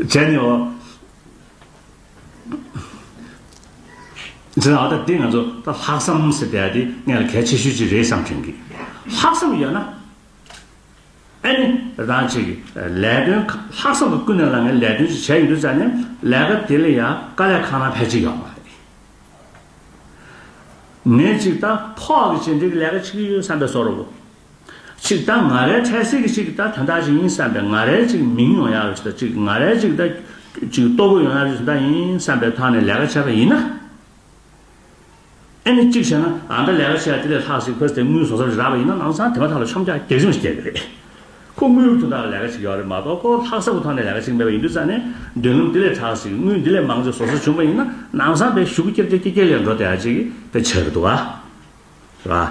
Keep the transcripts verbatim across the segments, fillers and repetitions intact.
བྱས་ནས་འོ། བྱས་ན་འོ་ད་འདི་ང་ཚོ་ད་ལྷག་བསམ་ཟེར་བསྡད་ཡ་འདི་ངས་ལ་གལ་ཆེ་ཤོས་ཅིག་རེད་བསམ་དྲན་གི། ལྷག་བསམ་ཡོད་ན། ཨ་ནི་རང་ཅིག་ལས་དོན་ལྷག་བསམ་གྱི་ཀུན་ནས་ལ་ངས་ལས་དོན་ཅིག་བྱས་ཡོང་དུས་ཙང་ནས་ལས་ཀ་དེ་ལ་ཡ་དཀའ་ལས་ཁག་ན་ཕལ་ཆེར་ཡོད་མ་རེད། ངས་ཅིག་ད་ཕོགས་ཀྱི་བྱས་འདི་གི་ལས་ཀ་བྱེད་ཀྱི་ཡོད་བསམ་པའི་བཟོ་འདྲ་བོ། ཅིག་ད་ང་རའི་འཕྲལ་སེལ་གྱི་ཅིག་ད་དོན་དག་ཅིག་ཡིན་བསམ་པའི་ང་རའི་ཅིག་མིང་ཡོང་ཡག་ཅིག་ད་ཅིག་ང་རའི་ཅིག་ད་ཅིག་ལྟོ་གོས་ཡོང་ཡག་ཅིག་ད་ཡིན་བསམ་པའི་ཐོག་ནས་ལས་ཀ་བྱས་པ་ཡིན་ན། ཨ་ནི་གཅིག་བྱས་ན་ཨ་ད་ལས་ཀ་བྱས་དེ་ལས་ལྷག་ཞིག་ཁོས་དེ་དངུལ་བཟོ་ས་རག་པ་ཡིན་ན་ལམ་སང་དེ་མ་ཐག་ལ་ཆོམ་རྒྱག་རྒྱག་ཆུང་ཞིག་རྒྱག་གི་རེད། ཁོ་དངུལ་དོན་དག་ལ་ལས་ཀ་བྱེད་ཀྱི་ཡོད་རེད་མ་གཏོགས་ཁོ་ལྷག་བསམ་གྱི་ཐོག་ནས་ལས་ཀ་བྱེད་ཀྱི་མེད་པ་ཡིན་དུས་ཙང་ནས་མདུན་ལམ་འདི་ལས་དྲག་ཞིག་དངུལ་འདི་ལས་མང་ཙམ་བཟོ་ས་བྱུང་པ་ཡིན་ན་ལམ་སང་དཔེ་ཞུ་གི་ཀྱེར་ཀྱེར་ཀྱེར་ཀྱེར་ལས་འགྲོ་བསྡད་ཡ་ཅིག་དཔེ་ཆགས་ཀྱི་འདུག་ཨ། རེད་བ།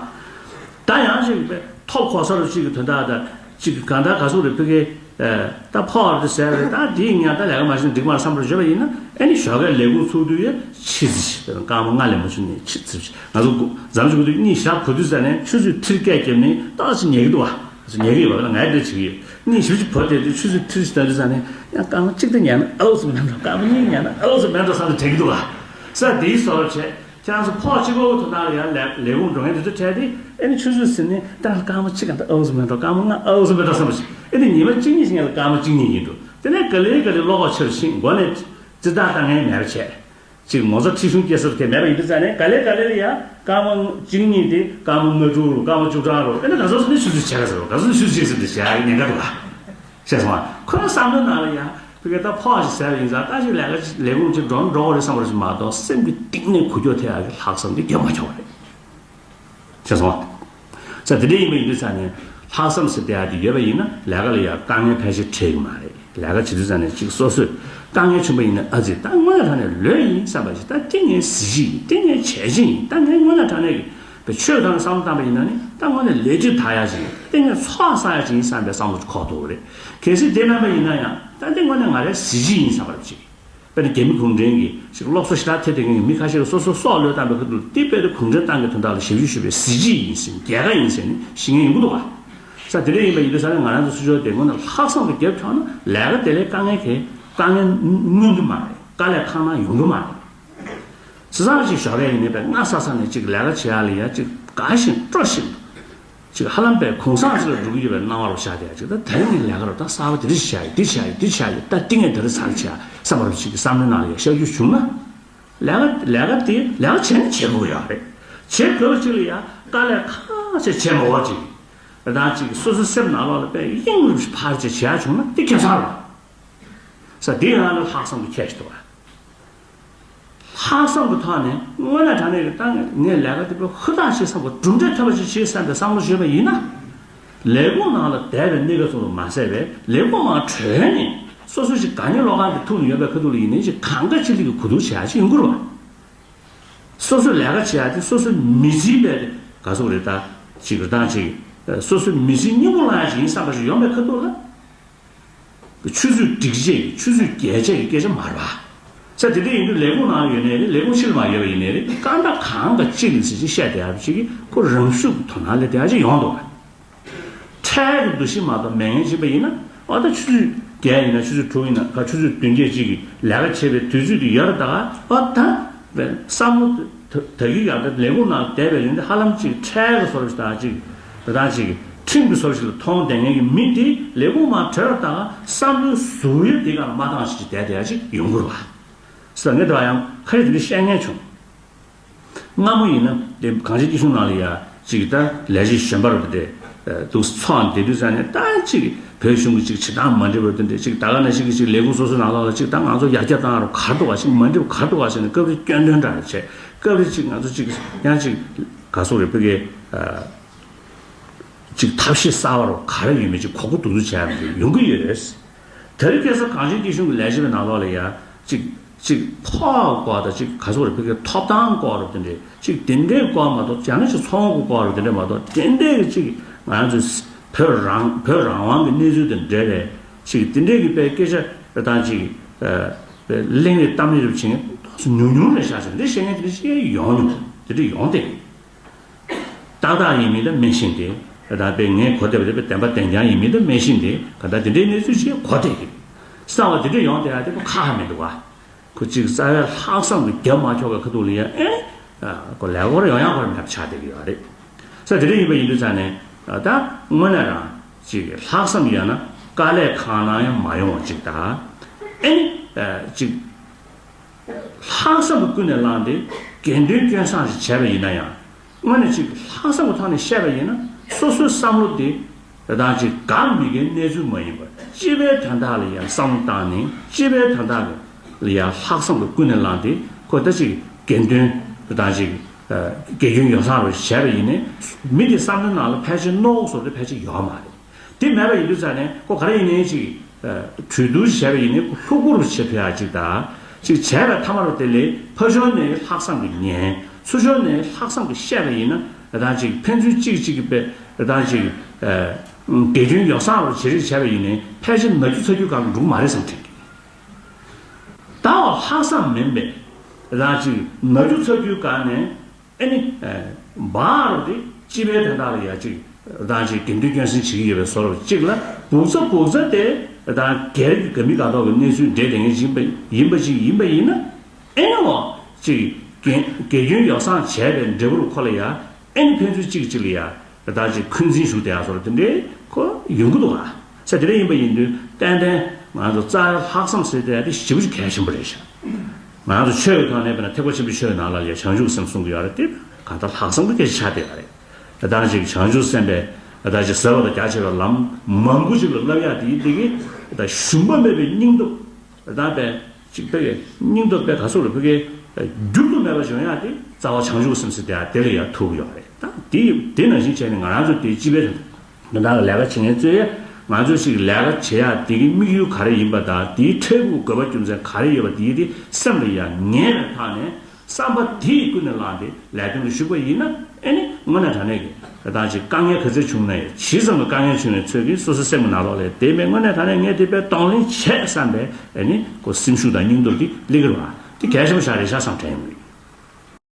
ད་ཡང་ཅིག་དཔེ་ཐོབ་གོ་ས་རུ་ཅིག་གི་དོན་དག་ད་ཅིག་གི་གང་ལྟར་ག་ཚོད་རེད་ཕ་གི། ད་ཕོགས་རེད་ཟེར་རེད་ད་འདིའི་ཉལ་ད་ལས་ཀ་མ་བྱེད་ན་འགྲིག་མ་རེད་བསམ་པར་བརྗོད་པ་ཡིན་ན་ཨ་ནི་ཞོགས་ཀས་ལས་ཁུངས་ཚུགས་དུས་ཡ་ཆི་ཟིག་དཔེ་སྐར་མ་ལྔ་ལས་མ་བྱུང་ནས་ཆི་ཟིག་ང་ཚོ་མགོ་འཛམ་གཞུང་གི་དུས་གཉིད་ཞག་གོ་དུས་ཙ་ནས་ཆུ་ཚོད་ཁྲིར་སྐད་བརྒྱབ་ནས་ཏོག་ཙམ་ཉལ་གི་འདུག་བ། ཉལ་གི་ཡོད་པ་ལ་ངའི་འདྲ་བྱེད་ཀྱི་ཡོད། གཉིད་ཞིབ་ཅིག་བུད་དེ་དུས་ཆུ་ཚོད་ཁྲིར་ཞིག་ལྟ་དུས་ཙ་ནས་ཡང་སྐར་མ་གཅིག་ད་ཉལ་ན་ཨའུ་ཙམ་མེད་འགྲོ་སྐར་མ་གཉིས་ཉལ་ན་ཨའུ་ཙམ་མེད་འགྲོ་བསམ་དུ་དྲན་གི་འདུག་བ། ས་དེའི་བཟོ་འདྲ་བྱས། ཁྱེད་རང་ཚོ་ཕོགས་གཅིག་པོ་གི་དོན་དག་ལ་ཡང་ལས་ལས་ཁུངས་འགྲོ་མཁན་དེ་ཚོ་འཕྲད་དེ་ཨེ་ནི་ཆུ་ཚོད་ཟིན་ནས་ད་སྐར་མ་གཅིག་ག་འདྲ་ཨའུ་ཙམ་མེད་འགྲོ་སྐར་མ་ལྔ་ཨའུ་ཙམ་མེད་འགྲོ་བསམ་པ་ཞིག་ཨེ་ནི་ཉི་མ་གཅིག་གཉིས་ཤིག་ཡང་ལ་སྐར་མ་གཅིག་གཉིས་ཡིན་འགྲོ། དེ་ནས་ག་ལེ་ག་ལེ་བློ་ཁོག་ཆེ་རུ་ཕྱིན་མགོ་ནས་ཙི་ཏག་ཏག་ངས་མེད་པ་བྱས། ཅིག་ངོ་ཚ་ཁྲི་གཞུང་སྐྱེ་སར་དེ་མེད་པ་ཡིན་དུས་ཙང་ནས་ག་ལེ་ག་ལེ་ལ་ཡང་སྐར་མ་གཅིག་གཉིས་དེ་སྐར་མ་ལྔ་དྲུག་རུ་སྐར་མ་བཅུ་གྲངས་རུ་ཨེ་ནི་ག་ཚོད་སོང་ནས་ཆུ་ཚོད་བྱས་ག་ཟེར་རོ་ག་ཚོད་ནས་ཆུ་ཚོད་བྱས་ཟེར་དེ་བྱས་ཉེན་ཁ་འདུག་ག་ཤེས་སོང་ཨ། ཁོ་རང་བསམ་བློའི་ནང་ལ་ཡང་ཕ་གི་ད་ཕོགས་ཤིག་ཟེར་བ་ཡིན་ཙང་ད་ཅིག་ལས་ཀ་ལས་ཁུངས་ཅིག་འགྲོ་འགྲོ་དགོས་རེད་བསམ་པ་ཞིག་མ་གཏོགས་སེམས་ཀྱི་གཏིང་ནས་འགུལ་སྐྱོད་ཐེབས་ཡག་གི་ལྷག་བསམ་དེ་རྒྱབ་མ་ཆོག་པ་རེད། ཤེས་སོང་ཨ། ས་དེ་འདྲ་ཡིན་པ་ཡིན་དུས་ཙང་ནས་ལྷག་བསམ་ཟེར་བསྡད་ཡག་དེ་ཡོད་པ་ཡིན་ན་ལས་ཀ་ལ་ཡང་དཀའ་ངལ་ཕལ་ཆེར་འཕྲད་ཀྱི་མ་རེད། ལས་ཀ་བྱེད་དུས་ཙང་ནས་ཅིག་སོ་སོས་དཀའ་ངལ་བྱུང་པ་ཡིན་ན་ཨ་ཙི་ད་དངོས་གནས་དྲང་གནས་ལོས་ཡིན་བསམ་པ་ཞིག་ད་དེ་ངའི་གཟི་བརྗིད་ཡིན་དེ་ངའི་བྱས་རྗེས་ཡིན་ད་ངའི་དངོས་གནས་དྲང་གནས་ཀྱི་བའི་ཆོས་དང་བསམ་བློ་བཏང་པ་ཡིན་ན་ནི་ད་དངོས་གནས་ལས་འགྲིག་ད་ཡག་ཅིག་ཡིན་དེ་ངའི་ཚོགས་བསགས་ཡག་ཅིག་ཡིན་བསམ་པའི་བསམ་བློ་ཅིག་འཁོར་ཐུབ་པ་རེད། གལ་སྲིད་དེ་མེད་པ་ཡིན་ན་ཡང་ད་དེ་དངོས་གནས་ང་རའི་གཟི་བརྗིད་ཡིན་བསམ་པ་རེད་ཅིག་དཔེར་ན་རྒྱ་མི་གུང་ཁྲན་གྱིས་ཅིག་སློབ་གསོ་ཞེ་དྲག་ཐེབས་བསྡད་མཁན་གྱི་མི་ཁ་ཤས་ཀྱིས་སོ་སོའི་སྲོག་བློས་བཏང་པའི་ཁ་ཐུག་དེ་དཔེ་དེ་གུང་ཁྲན་ཏང་གི་དོན་དག་ལ་ཞབས་ཞུ་ཞུ་བའི་གཟི་བརྗིད་ཡིན་ཟེར་རྒྱལ་ཁ་ཡིན་ཟེར་ནས་ཞུ་མཁན་ཡོང་གི་འདུག་ག་ས་དེ་འདྲ་ཡིན་པ་ཡིན་དུས་ས་ནས་ང་རང་ཚོ་སྲིད་སྐྱོང་དེ་དངོས་གནས་ལྷག་བསམ་དུ་རྒྱབ་ཆོག་ན་ལས་ཀ་དེ་ལས་དཀའ་ངལ་གྱི་དཀའ་ངལ་མངོན་གྱི་མ་རེད། དཀའ་ལས་ཁག་ན་ཡོང་གི་མ་རེད། བྱས་ཙང་ཅིག་ཞོགས་ཀས་ཡིན་ནའི་དཔེ་སྔ་ས་ས་ནས་ཅིག་ལས་ཀ་བྱེད་ཡག་ལ་ཡ་ཅིག་དགའ་བཞིན་སྤྲོ་བཞིན་དུ་ཅིག་ཧ་ལམ་དཔེ་གུང་སེང་ཅིག་ལ་འགྲོ་གི་ཡོད་པའི་སྣང་བ་རུ་ཤར་བསྡད་ཡག་ཅིག་ད་དེ་རིང་གི་ལས་ཀ་རུ་ད་གསར་པ་དེ་འདྲ་ཞིག་བྱ་ཡི་འདི་བྱ་ཡི་འདི་བྱ་ཡི་ད་འདི་ངས་དེ་རིང་ཚར་བྱ་བསམ་པ་རུ་ཅིག་གི་བསམ་བློའི་ནང་ལ་ཡ་ཤར་རྒྱུ་བྱུང་ན། ལས་ཀ་ལས་ཀ་དེ་ལས་ཀ་བྱས་ན་བྱེད་དགོས་ཀྱི་ཡོད་རེད། བྱེད་དགོས་པ་ཅིག་ལ་ཡ་དཀའ་ལས་ཁག་ཆེ་བྱེད་མ་དགོས་ཅིག་ད་ཅིག་སོ་སོའི་སེམས་ནང་ལོགས་ལ་དཔེ་གཡེང་རུ་ཕར་ཅིག་བྱེད་ཡག་བྱུང་ན་དེ་ཁེ་བཟང་རེད། ས་དེ་ཡང་ལ་ལྷག་བསམ་གྱི་ཁྱད་ཞིག་འདུག་བ། ལྷག་བསམ་གྱི་ཐོག་ནས་དངོས་གནས་དྲང་གནས་ཀྱི་ཏང་ངས་ལས་ཀ་དེ་དཔེ་ཧུར་ཐག་བྱེད་བསམ་པ་གྲུབ་འབྲས་ཐོན་པ་ཞིག་བྱེད་བསམ་པའི་བསམ་བློ་བྱས་པ་ཡིན་ན། ལས་ཁུངས་ནང་ལ་བསྡད་པའི་གནས་སྐབས་སུ་མ་ཟད་པའི་ལས་ཁུངས་མར་གྲོལ་ནས་སོ་སོ་ཞིག་དགའ་ཉེ་བློ་ཁང་གི་ཐུག་ནས་ཡོད་པའི་ཁ་ཐུག་ལ་ཡིན་ནའི་ཞིག་གང་དགའ་ཅི་ལེགས་ཀྱི་གོ་བསྡུར་བྱེད་ཡག་ཅིག་ཡོང་གི་རེད་བ། སོ་སོས་ལས་ཀ་བྱེད་ཡག་དེ་སོ་སོའི་མི་ཚེའི་དཔེ་དེ་ག་ཟེར་དགོས་རེད་ད། ཅིག་རེད་ད་ཅིག་སོ་སོའི་མི་ཚེའི་སྙིང་པོ་བླངས་ཡག་ཅིག་ཡིན་བསམ་པ་ཞིག་ཡོང་པའི་ཁ་ཐུག་ལ། ཆུ་ཚོད་སྒྲིག་ཆས་ཀྱི་ཆུ་ཚོད་རྒྱས་ཆས་ཀྱི་སྐད་ཆ་མ་རེད་པ། ས་དེ་འདྲ་ཡིན་དུས་ལས་ཁུངས་ནང་ཡོད་ནའི་རེད་ལས་ཁུངས་ཕྱི་ལ་མ་ཡོད་པ་ཡིན་ནའི་རེད་གང་ལྟར་གང་ག་གཅིག་ལ་ཟེར་ཅིག་བཤད་བསྡད་ཡག་ཅིག་གིས་ཁོ་རང་ཤུགས་ཀྱི་དོ་སྣང་སླེབས་བསྡད་ཡག་ཅིག་ཡོང་འདུག་པ། འཕྲལ་གྱི་འདུ་ཤེས་མ་གཏོགས་མེད་མཁན་ཅིག་ཡིན་པ་ཡིན་ན་ཨོ་ད་ཆུ་ཚོད་བརྒྱད་ཡིན་ན་ཆུ་ཚོད་དྲུག་ཡིན་ན་ག་ཆུ་ཚོད་བདུན་བརྒྱད་ཅིག་གི་ལས་ཀ་བྱེད་པའི་དུས་ཚོད་དེ་ཡོད་རེད་ད་ག་ཨོ་ད། བསམ་བློ་ད་ད་གི་ཡང་ད་ལས་ཁུངས་ནང་བསྡད་པའི་རིང་དེ་ཧ་ལམ་ཅིག་འཕྲལ་གྱི་བཟོ་འདྲ་ཞིག་དང་ཅིག་ད་ལྟ་ཅིག་ཁྲིམས་ཀྱི་བཟོ་འདྲ་ཞིག་ལ་མཐོང་བསྡད་མཁན་གྱི་མི་དེ་ལས་ཁུངས་མར་བྲོས་པ་དང་བསམ་བློའི་གཟུགས་དབྱིབས་དེ་ག་ལ་མ་འདང་ཞིག་བསྡད་བསྡད་ཡ་ཅིག་ཡོང་གི་རེད་བ། ས་ངས་ད་ཡང་ཁ་ཡ་དེ་འདྲ་བཤད་མཁན་བྱུང་། སྔ་མོ་ཡིན་ན་དེ་གངས་ཅན་སྐྱིད་གཤོངས་ནང་ལ་ཡ་ཅིག་ད་ལས་བྱེད་གཞོན་པ་རུ་དེ་འདྲས་འདུག་ཚོགས་བསྡད་དུས་ཙང་ནས་ད་ཅིག་བོད་གཞུང་གི་ཅིག་བྱེད་སྟངས་མ་འགྲིག་པ་དེ་འདྲས་ཅིག་ད་ག་ནང་བཞིན་གྱི་ཅིག་ལས་ཁུངས་སོ་སོའི་ནང་ལོགས་ལ་ཅིག་ད་ང་ཚོ་ཡར་རྒྱས་བཏང་ཡ་རུ་ག་རེ་འདུག་ག་ཅིག་མ་འགྲིག་པ་ག་རེ་འདུག་ག་ཟེར་ནས་སྐབས་རེ་སྐྱོན་འདོན་འདྲ་རེ་བྱས་སྐབས་རེ་ཅིག་ང་ཚོ་ཅིག་ཡང་ཅིག་ག་སོགས་རེ་ཕ་གི་ཅིག་ཐབས་ཤེས་གསར་བ་རུ་ག་རེ་ཡོད་མེད་ཅིག་གོ་གོ་འདུག་འདུག་བྱས་ཡ་ཡོང་གི་ཡོད། དེ་རིང་ཁ་སང་གངས་ཅན་སྐྱིད་གཤོངས་ཀྱི་ལས་བྱེད་པའི་ནང་ལོགས་ལ་ཡ་ཅིག་ཅིག་ཕོགས་སྐོར་དང་ཅིག་ག་ཚོད་རེད་ཕ་གི་ཐོབ་ཐང་སྐོར་དེ་འདྲས་ཅིག་དེ་འདྲའི་སྐོར་མ་གཏོགས་ཡང་ན་ཅིག་ཚོང་གི་སྐོར་དེ་འདྲས་མ་གཏོགས་དེ་འདྲའི་ཅིག་ང་ཚོའི་བོད་རང་བོད་རང་དབང་གི་གནས་ཚུལ་དང་འབྲེལ་བའི་ཅིག་དེ་འདྲའི་གི་དཔེ་སྐད་ཆ་དང་ཅིག་གླེང་རེས་གཏམ་རེས་རུ་བྱེད་མཁན་ཏོག་ཙམ་ཉུང་ཉུང་རེད་ཤག་ཟེར་འདི་བཤད་མཁན་དེ་འདྲ་ཅིག་ཡོང་མྱོང་དེ་འདྲ་ཡོང་སྟེ། ཏག་ཏག་ཡིན་མིན་ད་མི་ཤེས་ཏེ། ད་དཔེ་ངས་གོ་བདེ་བ་དེ་དཔེ་བདེན་པ་བདེན་རྐྱང་ཡིན་མིན་ད་མི་ཤེས་ཏེ་ག་ད་དེ་འདྲའི་གནས་ཚུལ་ཞིག་གོ་བདེ་གི། གསང་བ་དེ་འདྲ་ཡོང་བསྡད་ཡ་དེ་ཁོ་ཁག་ཁག་མི་འདུག་ག་ཁོ་ཅིག་རྩ་བའི་ལྷག་བསམ་གྱི་རྒྱབ་མ་ཁྱོག་གི་ཁ་ཐུག་ལ་ཡ་ཨེ། ཁོ་ལས་ཀ་ཡོང་ཡ་ཁོ་ར་མེད་པ་ཆགས་བསྡད་ཀྱི་ཡོད་རེད། ས་དེ་འདྲ་ཡིན་པ་ཡིན་དུས་ཙང་ནས་ད་དངོས་གནས་རང་ཅིག་ལྷག་བསམ་ཡོད་ན་དཀའ་ལས་གང་གནང་ཡང་མ་ཡོང་བ་ཅིག་ད་ཨེ་ནི་ཅིག་ལྷག་བསམ་གྱི་ཀུན་ནས་བསླངས་ཏེ་དགེ་འདུན་སྐྱོན་བསང་ཞིག་བྱས་པ་ཡིན་ན་ཡང་། དངོས་གནས་ཅིག་ལྷག་བསམ་གྱི་ཐོག་ནས་བཤད་པ་ཡིན་ན་སོ་སོའི་བསམ་བློ་དེ་རེ་དང་ཅིག་འགག་མི་དགེའི་གནས་ཚུལ་མ་ཡིན་པར་སྤྱི་པའི་དོན་དག་ལ་ཡང་བསམ་བློ་བཏང་ནས་སྤྱི་པའི་དོན་དག་ལ་ཡང་ལྷག་བསམ་གྱི་ཀུན་ནས་བསླངས་ཏེ་ཁོ་ད་ཅིག་དགེ་འདུན་རེ་དང་ཅིག་དགེ་སྐྱོན་ཡོ་བསྲང་རུ་བྱས་པ་ཡིན་ནའི་མི་དེ་བསམ་བློའི་ནང་ལ་ཕལ་ཆེར་རྣོ་བོ་བཟོ་དེ་ཕལ་ཆེར་ཡོད་མ་རེད། དེ་མེད་པ་ཡིན་དུས་ཙང་ནས་ཁོ་ག་རེ་ཡིན་ནའི་ཅིག་གྲོས་བསྡུར་བྱས་པ་ཡིན་ནའི་ཁོ་ལྷུག་པོ་རུ་བྱེད་ཐུབ་ཡག་ཅིག་དང་ཅིག་བྱས་པའི་མཐའ་མ་རུ་དེ་ལས་ཕར་ཕྱོགས་ནས་ལྷག་བསམ་གྱི་ཉན་ཚུར་ཕྱོགས་ནས་ལྷག་བསམ་གྱི་བཤད་པ་ཡིན་ན་རེ་དང་ཅིག་ཕན་ཚུན་གཅིག་གཅིག་གི་དཔེ་རེ་དང་ཅིག་དགེ་སྐྱོན་ཡོ་བསྲང་རུ་བྱེད་རེས་བྱས་པ་ཡིན་ནའི་ཕལ་ཆེར་ན་རྒྱུ་ཚ་རྒྱུ་གང་འགྲུག་མ་རེད་བསམ་དྲན་གྱི། ད་བ་ལྷག་བསམ་མིན་པས་རེ་དང་ཅིག་ན་རྒྱུ་ཚ་རྒྱུ་གང་ནས། ཨ་ནི། འབའ་རུ་དེ་སྤྱི་པའི་དོན་དག་ལ་ཡ་གཅིག་རང་གཅིག་དགེ་འདུན་སྐྱོན་སེལ་བྱེད་ཀྱི་ཡོད་པའི་བཟོ་འདྲ་གཅིག་ལ་སྦུག་ཚ་སྦུག་ཚ་དེ་རང་སྒེར་གྱི་དགའ་མི་དགའ་མདོག་གི་གནས་ཚུལ་འདྲེས་བསྡད་མཁན་ཡིན་པ་ཡིན་པ་ཅིག་ཡིན་པ་ཡིན་ན། ཨེ་ནི་འོ་ཅིག་དགེ་དགེ་སྐྱོན་ཡོ་བསྲང་བྱས་པའི་འབྲས་བུ་རུ་ཁོ་ལ་ཡ་ཨེ་ནི་ཕན་ཚུན་གཅིག་གཅིག་ལ་ཡ་རང་གཅིག་འཁོན་འཛིན་ཞུགས་བསྡད་ཡ་བཟོ་འདྲ་དེ་འདྲའི་ཁོ་ཡོང་གི་འདུག་ག་ས་དེ་འདྲ་ཡིན་པ་ཡིན་དུས་ཏན་ཏན་ང་ཚོ་རྩ་བའི་ལྷག་བསམ་ཟེར་བསྡད་ཡ་དེ་ཞེ་པོ་ཅིག་གལ་ཆེན་པོ་རེད་ཤག་ང་ཚོ་ཆོས་ཀྱི་ཐོག་ནས་དཔེར་ན་ཐེག་པ་ཆེན་པོའི་ཆོས་ནང་ལ་ལས་བྱང་ཆུབ་སེམས་གསུང་གི་ཡོད་རེད་དེ་གང་ལྟར་ལྷག་བསམ་གྱི་སྐད་ཆ་ཆགས་བསྡད་པ་རེད། དེ་དང་ཅིག་བྱང་ཆུབ་སེམས་དཔའི་དེ་དང་ཅིག་ཟབ་པ་དང་རྒྱ་ཆེ་བའི་ལམ་མང་པོ་ཅིག་ལ་བསླབ་ཡག་དེ་ཡིན་དེ་གི་དེ་དང་ཞུམ་པ་མེད་པའི་སྙིང་སྟོབས་དེ་དང་དཔེ་ཅིག་དཔེ་གི་སྙིང་སྟོབས་དཔེ་ག་སོགས་ལ་ཕ་གི་འགྱུར་དུ་མེད་པ་འབྱུང་ཡག་དེ་རྩ་བ་བྱང་ཆུབ་སེམས་ཟེར་དེ་ཡག་དེ་ལ་ཡག་ཐུག་གི་ཡོད་རེད། ད་དེ་དེ་ནང་བཞིན་བྱས་ནས་ང་རང་ཚོ་དེ་སྤྱི་པའི་དོན་དག་ལ་ལས་ཀ་བྱེད་མཁན་ཚོས་ང་ཚོས་ཅིག་ལས་ཀ་བྱེད་ཡག་དེ་གི་དམིགས་ཡུལ་ག་རེ་ཡིན་པ་དང་དེའི་འཕྲལ་ཕུགས་དགོས་པ་རྒྱུ་མཚན་ག་རེ་ཡོད་པ་དེ་དེ་སེམས་ལ་ཡང་ངེས་པའི་ཐོག་ནས་བསམ་པ་དེ་ཡི་ཀུན་ནས་བསླངས་ཏེ་ལས་དོན་ལ་ཞུགས་པ་ཡིན་ན་ཨེ་ནི་དངོས་གནས་དྲང་གནས་ཀྱི་རེ་དང་ཅིག་དཀའ་ངལ་ག་ཚོད་བྱུང་ན་ཡང་ཇི་ཙམ་གྱི་དཀའ་ངལ་བྱུང་བའི་ཚོད་ཀྱིས་སོ་སོའི་སེམས་ཀྱི་ནང་ལོགས་ལ་དེ་མེད་དངོས་གནས་དྲང་གནས་ངས་དེ་དཔེ་གདོང་ལེན་བྱས་བསམ་པའི་ཨེ་ནི་ཁོ་སེམས་ཤུགས་དང་སྙིང་སྟོབས་དེ་སླེབས་ཀྱི་རེད་བ། དེ་གལ་ཆེན་པོ་ཞིག་རེད་ཤག་བསམ་དྲན་ཡོང་གི་ཡོད།